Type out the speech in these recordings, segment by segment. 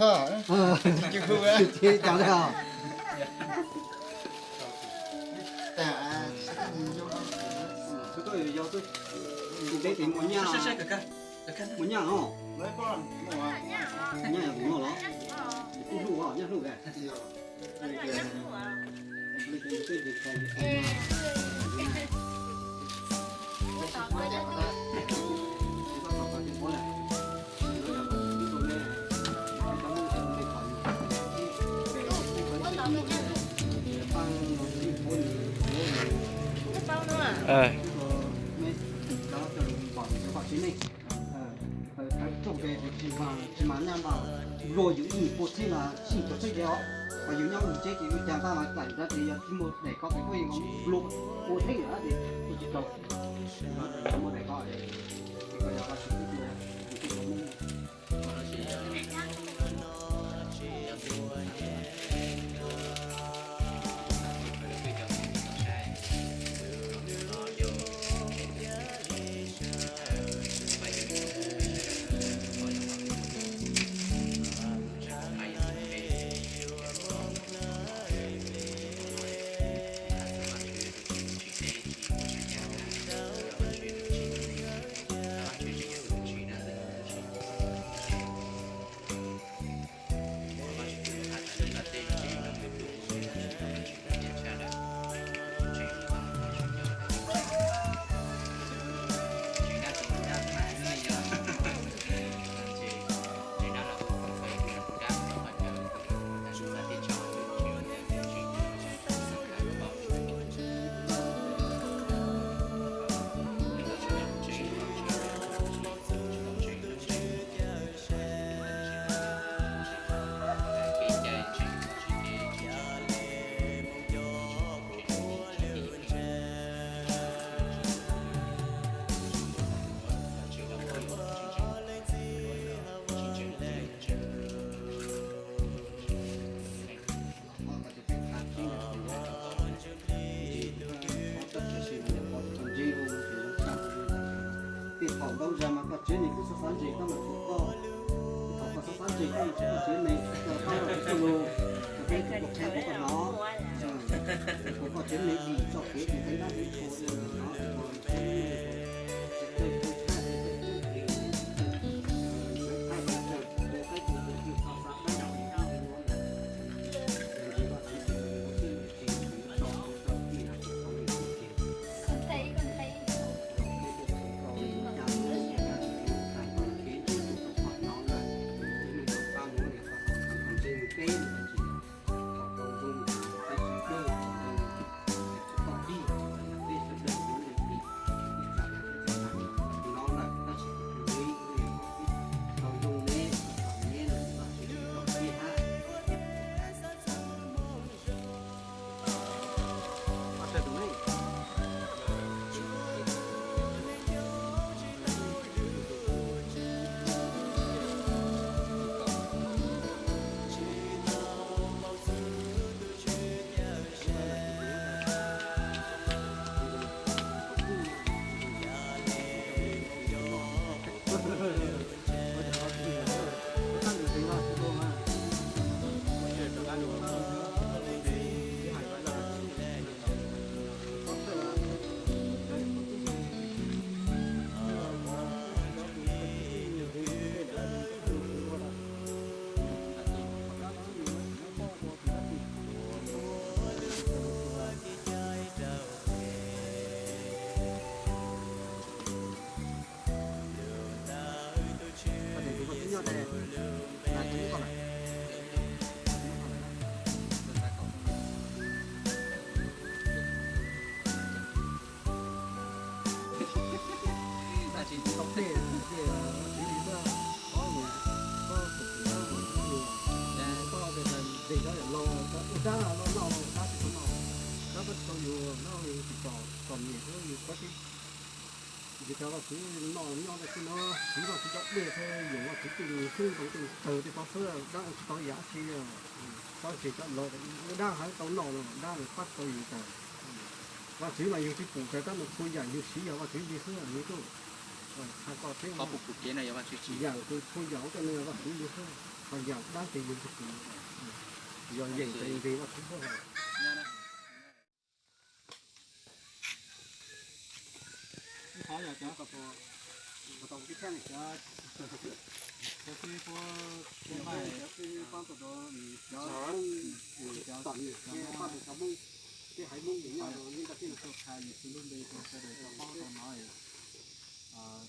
Ces cov li os. Tus teb tes muaj nyaj, muaj nyaj no. Nyaj yog tus no los? Kuj hlub os, nyaj hlub kawg. Tsis mas nyaj npaj luag yus ib nyuag pua txhib mas sij tuag txhib ze os. Mas yus nyob ua tsev ces ua cas npaj mas txawm nrad ces yog tsis muaj daim ko ces kuj yeej luag ua theeb lawm ces kuj tsis tau. Muaj daim ko es ko yog ko tsis tau. Tej thaum ntau zaus mas koj tsev neeg kuj xav xav ntseeg koj mas tsuas koj, thaum koj xav xav ntseeg koj mas tsuas koj tsev neeg, koj tau los tsis tau lus, koj peb tus koj qhia kuv koj hnov, kuv koj tsev neeg dim txoj kev tus teev dab tus tshua no. Ntses cov Vaj Tswv noj nyob rau xwb no, siv Vaj Tswv cov dej thiab yus Vaj Tswv tej xwb ntoo tej tawg tej ko xwb, dab tsis tau yam dab tsi. Txhob ntseeg cov laus, dab heev tau noj no dab pab tsis tau yus tas. Vaj Tswv mas yus tsis pum tas, tab mas txhua yam yus siv yog Vaj Tswv li xwb yus tuaj. Txhua yam txhua yam ua tej no yog Vaj Tswv li xwb. Yog dab tsi yus yog yeej tes ntseg Vaj Tswv tuaj. Cov xib hwb, cov xib hwb pab tus cov Hmoob, tej haiv Hmoob nyob rau li ntawd, tuaj qha Yexus lub npe rau sawv daws tau paub tau hnov.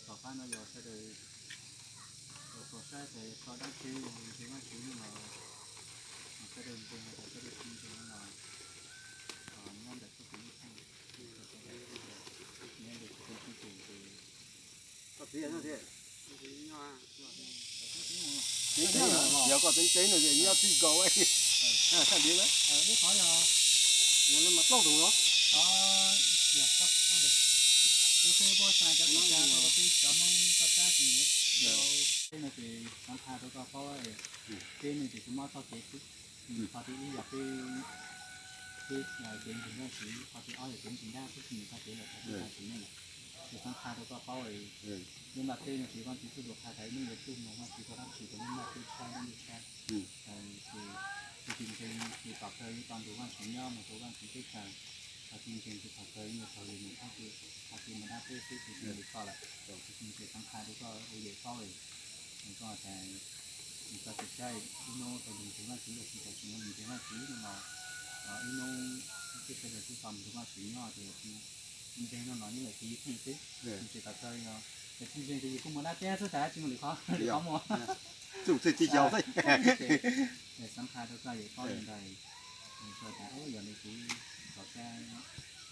Tom qab no yog sawv daws tau saib ces txog dab tsi ntseeg Vaj Tswv no los sawv daws ntseeg, sawv daws tsis ntseeg no los nyob ntawm txoj kev ntseeg, nyob ntawm txoj kev ntseeg ces Yog koj teev tsev no ces nyob tib nkaus sab diav lawm. Yog li mas plaub tus los. Xeev Kha rau koj paub, peb neeg tsis mob txoj kev xwb. Qhov thib ib yog peb, peb kev ntseeg Vajtswv, qhov thib ob yog kev ntseeg dab xwb, tsis mus txog kev lawm, qhov thib peb tsis ne. Ces Xeev Kha rau koj paub, lub nplaj teb no ces Vajtswv txuj lus qha tias ib hnub yuav tuaj mus Vajtswv rau dab tsi rau lub nplaj teb tshab lub ntuj tshab. Ces tus tsis ntseeg ces tom qab yuav tau nrog Vajtswv nyob mus rau Vajtswv teb chaws. Tus tsis ntseeg ces tom qab yuav tau mus txog ces qhov kev mus dab teb xwb ces tsis li koj lawm. Tus tsis ntseeg Xeev Kha rau koj ua yawm paub, koj tas koj tsis saib ib hnub tau nrog ntseeg Vajtswv los tsis tau tsis nrog ntseeg Vajtswv no los ib hnub twb sawv daws twb tau nrog Vajtswv nyob ces tsis ntseeg no los nyob lawm tsis yeej xwb. Ces tom qab yog tsis ntseeg ces yus kuj mus dab teb xwb tas tsis muaj lwm qhov, lwm qhov mus. Txuj txij tib yau xwb. Xeev Kha rau koj yawm paub li ntawd, koj tas yog li kuv tom qab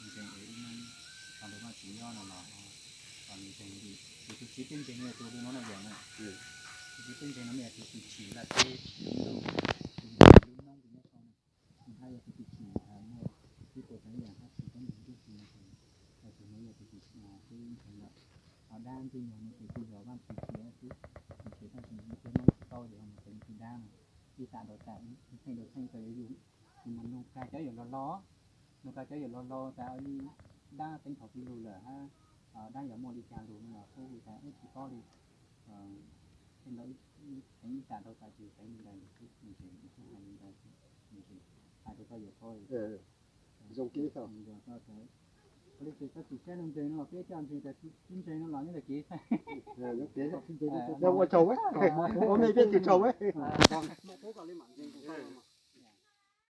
ntseeg es ib hnub tau nrog Vajtswv nyob no los ntseeg li. Ces tus txiv twb ntseeg no yog tus li no na yom na. Tus txiv twb ntseeg no mas yog tus tsis tsim laj teb, tus ntseeg lub noob tus nyob saum no. Nws haj yog tus tsis tsim, nws twb tau txais yam hab tsis tau nrog ntiaj teb no ces, tus no yog tus tsis tsim, twb ntseeg lawm. Ho dab ntxwg nyoog no ces kuj yog Vajtswv tsim xwb, ces tab sis ntiaj teb Hmoob tsis paub ces ho mus teev tus dab no. Ib tam rau tam, ib theej rau theej tau yuav yug, ces mas nug kag cov yawm laus laus, nug kag cov yawm laus laus tas li dab teev thaum twg lug lawm hab dab yuav muaj li cas lug no los kuj tas ib tsis paub li. Tej ntawd teev ib tam rau tam ces teev li ntawd xwb, nws tseem hais li ntawd xwb, nws tseem hais rau koj yuav paub li. Zoo kev xwb. Ua li ces koj tsis saib no ntseeg no los peb coj ntseeg tas tsis ntseeg no los nyob ntawm kev xwb. Ua tsaug, ua mej peb tsis tsaug.